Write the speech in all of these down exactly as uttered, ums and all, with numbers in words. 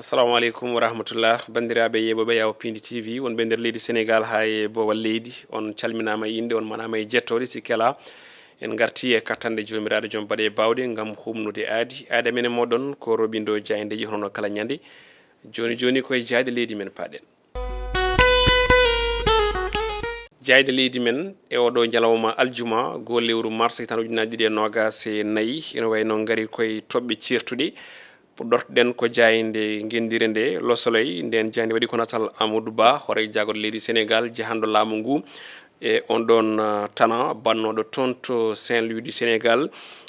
Assalamu aleykum wa rahmatullah. Banndiraaɓe yeeɓooɓe Yawo Pindi T V, wonɓe nder leydi Senegaal haa e boowal leydi, on calminaama e innde, on manaama e jettooɗe, si kela. En ngartii e kattanɗe Joomiraaɗo Joom Baɗe Baawɗe ngam humnude aadi. Aada men e mooɗon ko Robindo Jaaynde, yehi hono kala ñande. Jooni jooni ko e jaayɗe leydi men paaɗen. Jaayɗe leydi men e oɗo ñalawma aljuma, goo lewru mars, hitaan ujunaaji ɗiɗi e noogaas e nayi, ina wayi no ngari koye toɓɓe ceertuɗe. Puɗɗortoɗen ko jaaynde ngenndire nde, Le Soleil. Nden jaaynde waɗi ko natal Amadou Ba, hoore jagorɗo leydi Senegaal, jahanɗo laamu ngu e on ɗon, ah, Tana, bannooɗo toon to Saint-Louis du Sénégal.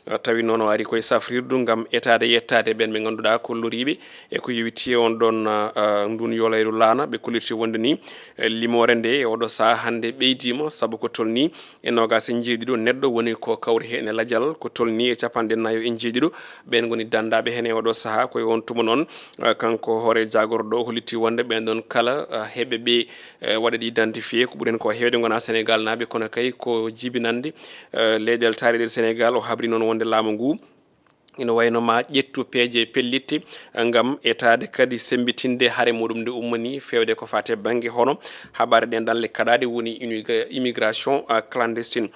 Ah, tawi noon o ari koye safrirdu ngam etaade yettaade ɓeen ɓe ngannduɗaa ko loriiɓe e ko yowiti e on ɗon, ah, ah, ndun yoolayru laana. Ɓe kolliti wonde ni, eh, limoore nde e oɗo sahaa hannde ɓeydiima, sabu ko tolni e noogaas e njeeɗiɗo neɗɗo woni ko kawri heen e lajal, ko tolni e capanɗe nayo e njeeɗiɗo. Ɓeen ngoni danndaaɓe heen e oɗo sahaa. Ko e on tuma noon, ah, kanko hoore jagorɗo o holliti wonde ɓeen ɗon kala, ah, heɓɓe ɓe, eh, waɗa ɗi identifié, ko ɓuri heen ko heewde ngonaa Senegaalnaaɓe, kono kay ko jibinande, eh, leyɗeele taariɗe Senegaal. O habri noon wonde laamu ngu ina wayno ma ƴettu peeje pellitte, eh, ngam etaade kadi semmbitinde hare muɗum nde ummanii feewde ko faati e bannge hono habaare ɗenɗanle kaɗaaɗe woni immigra-, immigration, ah, clandestine.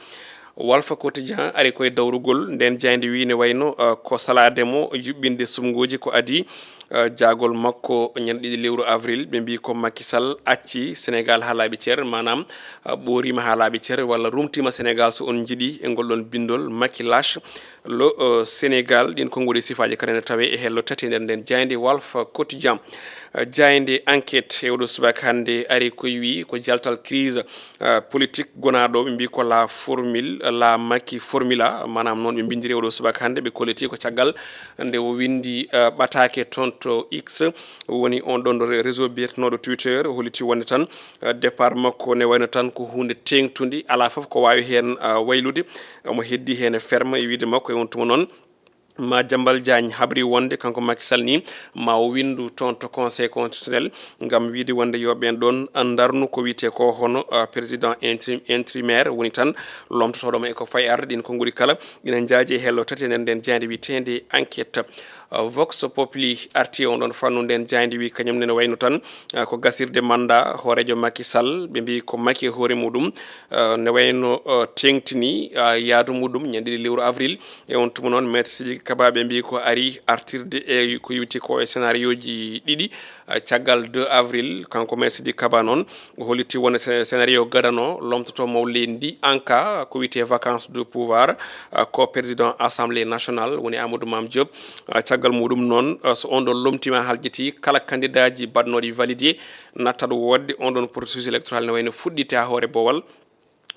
Walf Quotidien ari koye dawrugol nden jaaynde wi ne wayno, ah, ko salaade mo yuɓɓinde sumngooji ko adii, ah, jaagol makko ñande ɗiɗi lewru avril. Ɓe mbii ko Macky Sall acci Senegaal haa laaɓi cer, maanaam, ah, ɓooriima haa laaɓi cer walla rumtiima Senegaal so on njiɗi e ngol ɗon binndol Macky lâche le, euh, Sénégal. Ɗin konguɗi sifaaji kadi ne tawe e hello tati e nder nden jaaynde Walf Quotidien. Euh, jaaynde Enquête e oɗo subaka hannde ari koye wi ko jaltal crise, euh, politique gonaaɗo, ɓe mbii ko la formule, la Macky formula, maanaam noon ɓe mbindiri oɗo subaka hannde, ɓe kolliti ko caggal nde o windi, euh, ɓataake toon to X, woni on ɗon ɗo re-, réseau biyetenooɗo Twitter, o holliti wonde tan, euh, départ makko ne wayno tan ko huunde teeŋtunde, alaa fof ko waawi heen, euh, waylude. Omo heddi heen e ferme e wiide makko e on tuma noon. Ma Jambal Diagne habri wonde kanko Macky Sall ni ma o windu toon to Conseil constitutionnel ngam wiide wonde yo ɓeen ɗoon ndarnu ko wiyetee ko hono, uh, président intri-, intérimaire woni tan lomtotooɗo mo e ko fayi arde. Ɗin konguɗi kala ina njaaji e hello tati e nder nden jaaynde wiyeteende Enquête. Uh, Vox Populi arti e on ɗon fannu nden jaaynde wi kañum ne no wayno tan, uh, ko gasirde manda hooreejo Macky Sall. Ɓe mbii ko Macky e hoore muɗum, uh, ne wayno, uh, teeŋtini, uh, yaadu muɗum ñande ɗiɗi lewru avril. E on tuma noon, Maître Sidiki Kaba ɓe mbii ko ari artirde e ko yowiti ko e scénario ji ɗiɗi, eh, caggal deux avril. Kanko Maître Sidiki Kaba noon, o holliti wonde scé-, scénario gadano lomtoto maw leydi ndi, en cas ko wiyetee vacance de pouvoir, eh, ko président assemblée nationale woni Amadou Mame Diop. Eh, caggal muɗum noon, eh, so on ɗon lomtiima, haljiti kala candidat ji baɗnooɗi validé, nattat woodde on ɗon processus électoral ne wayno fuɗɗitte haa hoore boowal.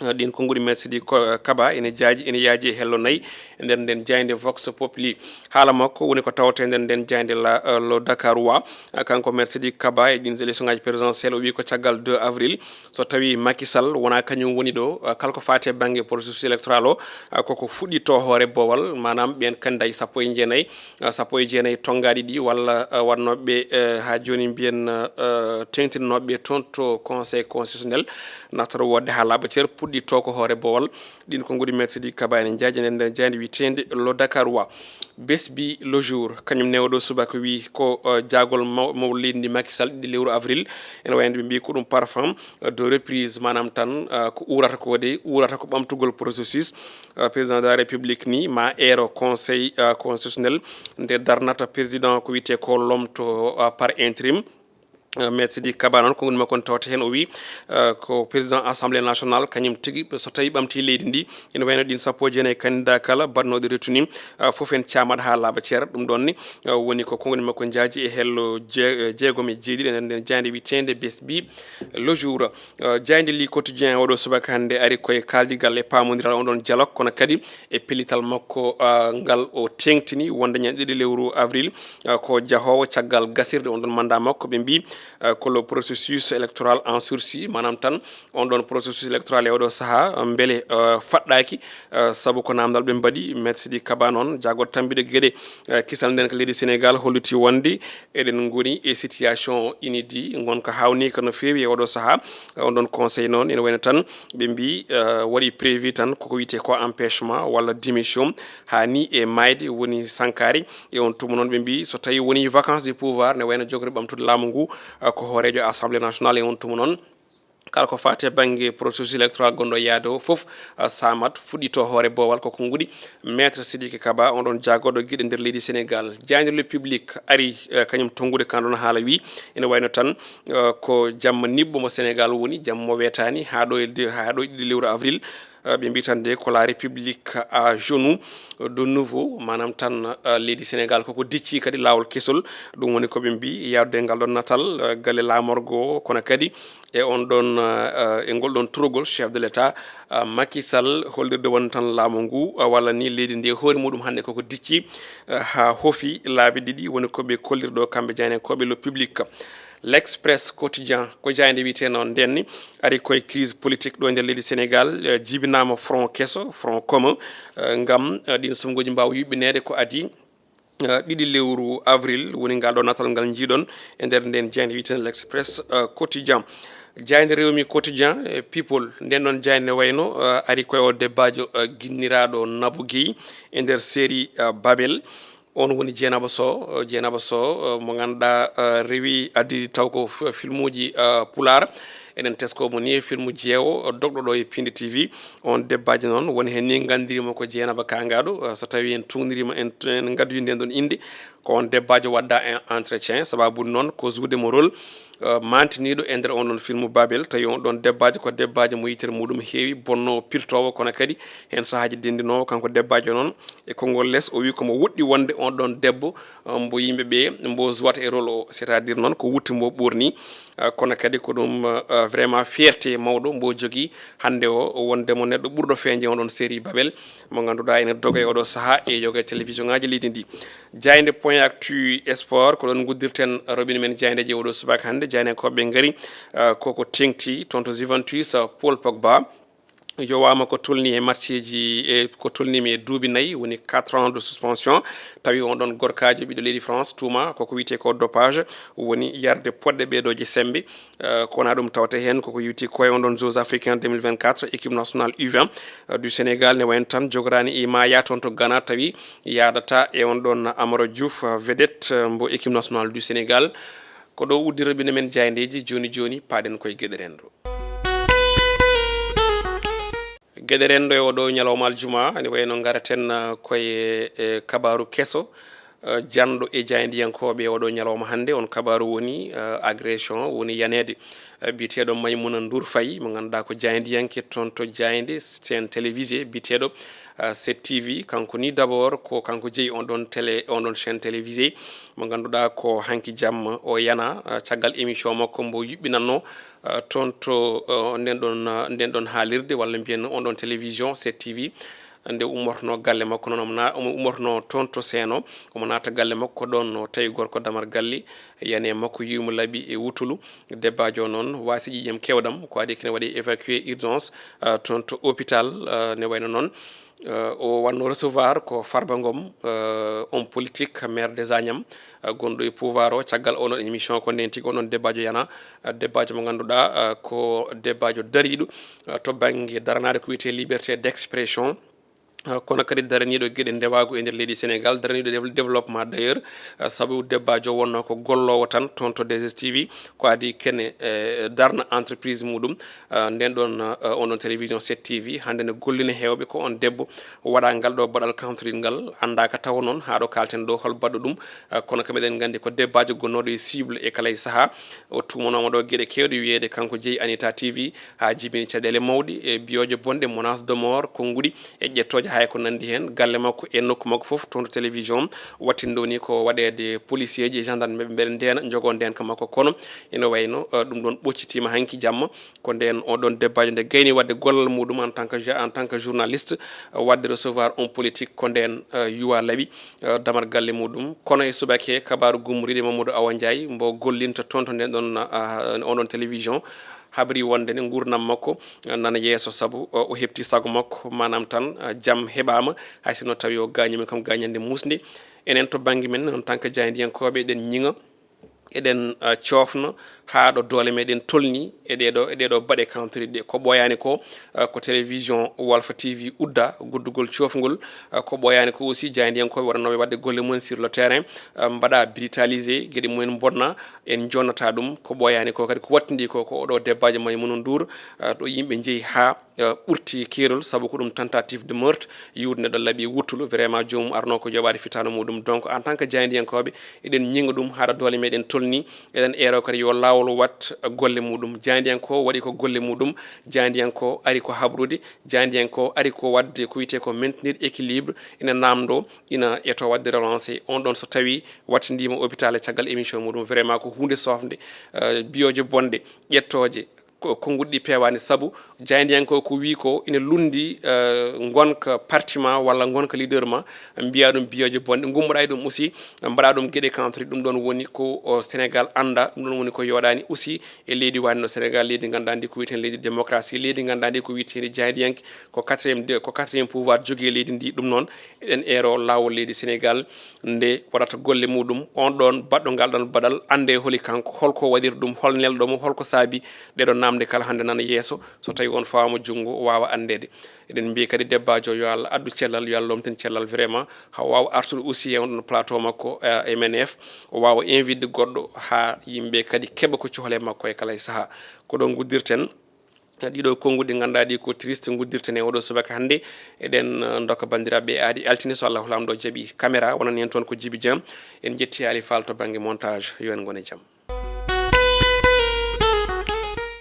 Eh, ɗin konguɗi Maître Sidiki Ko-, Kaba ene jaaji, ene yaaji e hello nayi e nder nden jaaynde Vox Populi. Haala makko woni ko tawata e nder nden jaaynde la, eh, Le Dakarois. Eh, kanko Maître Sidiki Kaba e ɗin élection ngaji présidentielle, o wi ko caggal deux avril, so tawi Macky Sall wona kañum woni ɗo, eh, kala ko faati e bannge processus électoral o, eh, koko fuɗɗito hoore boowal, maanaam ɓeen candidat ji sappo e jeenayi, eh, sappo e jeenayi tonngaɗi ɗi, walla, eh, waɗnooɓe, eh, haa jooni mbiyen, eh, teeŋtinnooɓe toon to Conseil constitutionnel, nattata woodde haa laaɓa cer, puɗɗitto ko hoore boowal. Ɗin konguɗi Maître Sidiki Kaba ene njaaji e nder jaaynde wiyeteende Le Dakarois. Besbi Le Jour, kañum ne oɗo subaka wi ko, eh, jaagol maw-, maw leydi ndi Macky Sall ɗiɗi lewru avril. Ene wayande ɓe mbi ko ɗum parfum, eh, de reprise, maanaam tan, eh, ko uurata ko de, uurata ko ɓamtugol processus, eh, président de la République ni ma eero Conseil, eh, constitutionnel nde darnata président ko wiyetee ko lomto, eh, par intérim. Eh, Maître Sidiki Kaba noon, konngol makko on tawata heen, o wi, eh, ko président assemblée nationale, kañum tigi, so tawi ɓamti leydi ndi, ene wayno ɗin sappo e jeenayi candidat kala baɗnooɗo retenu ni, eh, fof en caamat haa laaɓa cer. Ɗum ɗoon ni, eh, woni ko konngol makko njaaji e hello je-, eh, jeegom e jeeɗiɗi e nder nden jaaynde wiyeteende Besbi Le Jour. Eh, jaaynde Le Quotidien oɗo subaka hannde ari koye kaaldigal e paamondiral on ɗon dialogue, kono kadi e pellital makko, ah, ngal o teeŋtini wonde ñande ɗiɗi lewru avril, ah, ko jahoowo caggal gasirde on ɗon manda makko. Ɓe mbi, Eh, ko le processus électoral en sursis, maanaam tan on ɗon processus électoral e oɗo sahaa, eh, mbele, eh, faɗɗaaki, eh, sabu ko naamndal ɓe mbaɗi. Maître Sidiki Kaba noon, jaagooɗo tambiɗo geɗe, eh, kisal nden ko leydi Sénégal, holliti wonde eɗen ngoni e situation inédit, ngonka haawniika no feewi e oɗo sahaa. Eh, on ɗon conseil noon ene wayno tan ɓe mbi, eh, waɗi prévu tan koko wiyetee ko empêchement walla démission, haa ni e maayde woni sankaare. E on tuma noon ɓe mbi so tawi woni vacance du pouvoir ne wayno jogori ɓamtude laamu ngu, eh, ko hooreejo Assemblée nationale. E on tuma noon kala ko faati e bannge processus électoral gonɗo yaade o fof, eh, samat fuɗɗito hoore boowal. Koko nguɗi Maître Sidiki Kaba, on ɗon jaagooɗo geɗe nder leydi Sénégal. Jaaynde Le Public ari, eh, kañum tonngude kan ɗon haala wi ene wayno tan, eh, ko jamma niɓɓo mo Sénégal woni, jamma mo weetaani haa ɗo e de-, haa ɗo e ɗiɗi lewru avril. Eh, ɓe mbi tan de ko la République à genoux de nouveau, maanaam tan, eh, leydi Sénégal koko dicci kadi laawol kesol. Ɗum woni ko ɓe mbi yaadude ngal ɗon natal, eh, galle laamorgo, kono kadi e on ɗon, eh, eh, e ngol ɗon turogol chef de l'État, eh, Macky Sall, hollirde wonde tan laamu ngu, eh, walla ni leydi ndi e hoore muɗum hannde koko dicci, eh, haa hofi laabi ɗiɗi, woni ko ɓe kolliri ɗo kamɓe jaayndiyankooɓe Le Public. L'Express Quotidien, ko jaaynde wiyetee noon nden ni, ari koye crise politique ɗo e nder leydi Sénégal, eh, jibinaama front keso, front commun, eh, ngam, eh, ɗin sumnguuji mbaawa yuɓɓineede. Ko adii, eh, ɗiɗi lewru avril woni ngal ɗo natal ngal njiiɗon e nder nden jaaynde wiyetee L'Express, eh, Quotidien. Jaaynde Rewmi Quotidien, eh, People, nden ɗon jaaynde wayno, eh, ari koye o debbaajo, eh, ginniraaɗo Nabou Guèye e nder série, eh, Babel. On woni Jeenaba Sow, eh, Jeenaba Sow, eh, mo ngannduɗaa, eh, rewi addi taw ko f-, filmuuji, eh, Pulaar. Eɗen tesko mo ni e filmu jeewo, eh, dogɗo ɗo e Pindi T V. On debbaajo noon woni heen ni nganndirima ko Jeenaba Kaangaaɗo, eh, so tawi en tuŋndirima en, en ngaddoyi nden ɗon innde, ko on debbaajo wadda en entretien, sababu noon ko jouer mo rôle, eh, mantiniiɗo e nder on ɗon filmu Babel. Tawi on ɗon debbaajo ko debbaajo mo yitere muɗum heewi, bonnoowo, pirtoowo, kono kadi heen sahaaji denndinoowo. Kanko debbaajo noon e konngol les o wi ko mo woɗɗi wonde on ɗon debbo, eh, mbo yimɓe ɓe mbo jouata e rôle o, c'est-à-dire noon ko wutte mbo ɓoorni, eh, kono kadi ko ɗum, eh, vraiment fierté mawɗo mbo jogii hannde o, wonde mo neɗɗo ɓurɗo feeñde on ɗon série Babel, mo ngannduɗaa ene doga e oɗo sahaa e yoga e télévision ŋaaji leydi ndi. Jaaynde Point Actu Sport, ko ɗon nguddirten robinet men jaayndeeji oɗo subaka hannde. Jaayndiyankooɓe ngari, eh, koko teŋti toon to Juventus, eh, Paul Pogba yowaama ko tolni e matchji, e ko tolnimi e duuɓi nayi, woni quatre ans de suspension. Tawi on ɗon gorkaajo ɓiɗɗo leydi France tuuma koko wiyetee ko dopage, woni yarde poɗɗe ɓeeɗooje semmbe. Eh, ko wonaa ɗum tawte heen, koko yowti ko e on ɗon Jeux africains deux mille vingt-quatre, équipe nationale U vingt, eh, du Sénégal ne wayno tan jogoraani e maaya toon to Ghana, tawi yaadata e on ɗon Amara Diouf, eh, vedette, eh, mbo équipe nationale du Sénégal. Ko ɗo uddi robinet men jaayndeeji, jooni jooni paaɗen koye geɗe renndo. Geɗe renndo e oɗo ñalawma aljuma, ene wayno ngaraten, eh, koye, eh, kabaaru keso, eh, janɗo e jaayndiyankooɓe e oɗo ñalawma hannde. On kabaaru woni, eh, agression, woni yaneede, eh, biyeteeɗo Maymuna Ndour Faye, mo ngannduɗaa ko jaayndiyanke toon to jaaynde chaîne télévisée biyeteeɗo, eh, sept T V. Kanko ni d'abord ko kanko jeyi on ɗon télé, on ɗon chaîne télévisée mo ngannduɗaa ko hanki jamma o yana, eh, caggal émission makko mbo yuɓɓinanno, eh, toon to, eh, nden ɗon, eh, nden ɗon haalirde walla mbiyen on ɗon télévision sept T V. Nde ummorno galle makko noon, omo na-, omo ummorno toon to Seeno, omo naata galle makko ɗon, no tawi gorko damar galle, yani e makko, yiwmo laaɓi e wutulu. Debbaajo noon waasi ƴiƴam kewɗam, ko adi kene waɗi évacué urgence, eh, toon to hôpital, eh, ne wayno noon, eh, o wanno recevoir ko Farba Ngom, eh, homme politique, maire des Agnam, eh, gonɗo e pouvoir o. Caggal onon émission ko nden tigi onon debbaajo yana, eh, debbaajo mo ngannduɗaa, eh, ko debbaajo dariiɗo, eh, to bannge daranaade ko wiyetee liberté d'expression. Eh, kono kadi daraniiɗo geɗe ndewaagu e nder leydi Sénégal, daraniiɗo dév-, développement d'ailleurs, eh, sabu debbaajo wonno ko golloowo tan toon to deux S T V, ko adi kene, eh, darna entreprise muɗum, eh, nden ɗon, eh, on ɗon télévision sept T V, hannde ne gollina heewɓe. Ko on debbo waɗa ngal ɗo baɗal kawtoringal, anndaaka taw noon haa ɗo kaalten ɗo hol baɗɗo ɗum, eh, kono kam eɗen nganndi ko debbaajo gonnooɗo e cible e kala e sahaa. O tumanooma ɗo geɗe keewɗe, wiyeede kanko jeyi Anita T V, haa jibini caɗeele mawɗe e biyooje bonɗe, menace de mort, konnguɗi e ƴettooje Ay ko nanndi heen, galle makko e nokku makko fof, toon to télévision, waɗtindo ni ko waɗeede policier ji e gendarme ɓe mbeɗa ndeena, njogoo ndeenka makko. Kono ina wayno, eh, ɗum ɗoon ɓoccitiima hanki jamma. Ko ndeen oɗon debbaajo nde gayni waɗde gollal muɗum en tant que, en tant que journaliste, eh, waɗde recevoir homme politique, ko ndeen, eh, yuwa laɓi, eh, damar galle muɗum. Kono e subaka he, kabaaru gummoriiɗo e Mamadou Awa Ndiaye, mbo gollinta toon to ndeen ɗoon, ah, on ɗoon télévision, habri wonde ne nguurndam makko, eh, nana yeeso, sabu, eh, o heɓti sago makko, maanaam tan, eh, jam heɓaama, hay sinno tawi o gaañiima kam gaañannde muusnde. Enen to bannge men, en tant que jaayndiyankooɓe, eɗen ñiŋa, eɗen, eh, coofna haa ɗo doole meɗen tolni e ɗee ɗo, e ɗee ɗo baɗe kawtoriɗe ɗe. Ko ɓooyaani ko, eh, ko télévision Walfa T V udda guddugol coofngol. Eh, ko ɓooyaani ko aussi, jaayndiyankooɓe waɗanooɓe waɗde golle mum sur le terrain, eh, mbaɗa brutalisé, geɗe mumen mbonna, en jonnata ɗum. Ko ɓooyaani ko kadi ko waɗtindi ko, ko oɗo debbaajo Maimouna Ndour, eh, ɗo yimɓe njehi haa, eh, ɓurti keerol, sabu ko ɗum tentative de meurtre, yiwde neɗɗo laɓi wuttulu, vraiment joomum arno ko yoɓaade fitaandu muɗum. Donc, en tant que jaayndiyankooɓe, eɗen ñiŋa ɗum haa ɗo doole meɗen tolni, eɗen eero kadi yo laawol waɗ golle muɗum. Jaayndiyanko waɗi ko golle muɗum, jaayndiyanko ari ko habrude, jaayndiyanko ari ko waɗde ko wiyetee ko maintenir équilibre, ina naamndo, ina eto waɗde relancé. On ɗoon so tawi waɗtindiima hôpital e caggal émission muɗum, vraiment ko huunde soofnde, eh, biyooje bonɗe, ƴettooje, ko, konnguɗi ɗi peewaani, sabu jaayndiyanko ko wii ko ina lunndi, eh, ngonka parti ma walla ngonka leader ma, mbiya ɗum biyooje bonɗe, ngummoɗa e ɗum aussi, mbaɗa ɗum geɗe contre. Ɗum ɗoon woni ko, o, Sénégal annda, ɗum ɗoon woni ko yooɗaani aussi e leydi wano Sénégal, leydi ngannduɗaa ndi ko wiyetee leydi démocratie, leydi ngannduɗaa ndi ko wiyetee jaayndiyanke, ko quatrième de, ko quatrième pouvoir jogii e leydi ndi. Ɗum noon, eɗen eero laawol leydi Sénégal, nde waɗata golle muɗum, on ɗoon baɗɗo ngal ɗoon baɗal, annde holi kanko, holko waɗiri ɗum, hol nelɗo mo, holko saabi ɗeɗo namde kala hannde nana yeeso, so tawi on fawama junngo, waawa anndeede. Eɗen mbiya kadi debbaajo yo Allah addu cellal, yo Allah lomtin cellal vraiment, haa o waawa artude aussi e on ɗon plateau makko, eh, M N F, o waawa invitde goɗɗo haa yimɓe kadi keɓa ko cohli e makko e kala e sahaa. Ko ɗo nguddirten ɗiɗo konnguɗi ngannduɗaa ɗi ko triste nguddirten e oɗo subaka hannde. Eɗen, eh, ndokka banndiraaɓe aadi altine so Allahu Laamɗo jaɓi. Caméra wonani en toon ko Jibi Jam. En njetti Ali Fall to bannge montage. Yo en ngon e jam.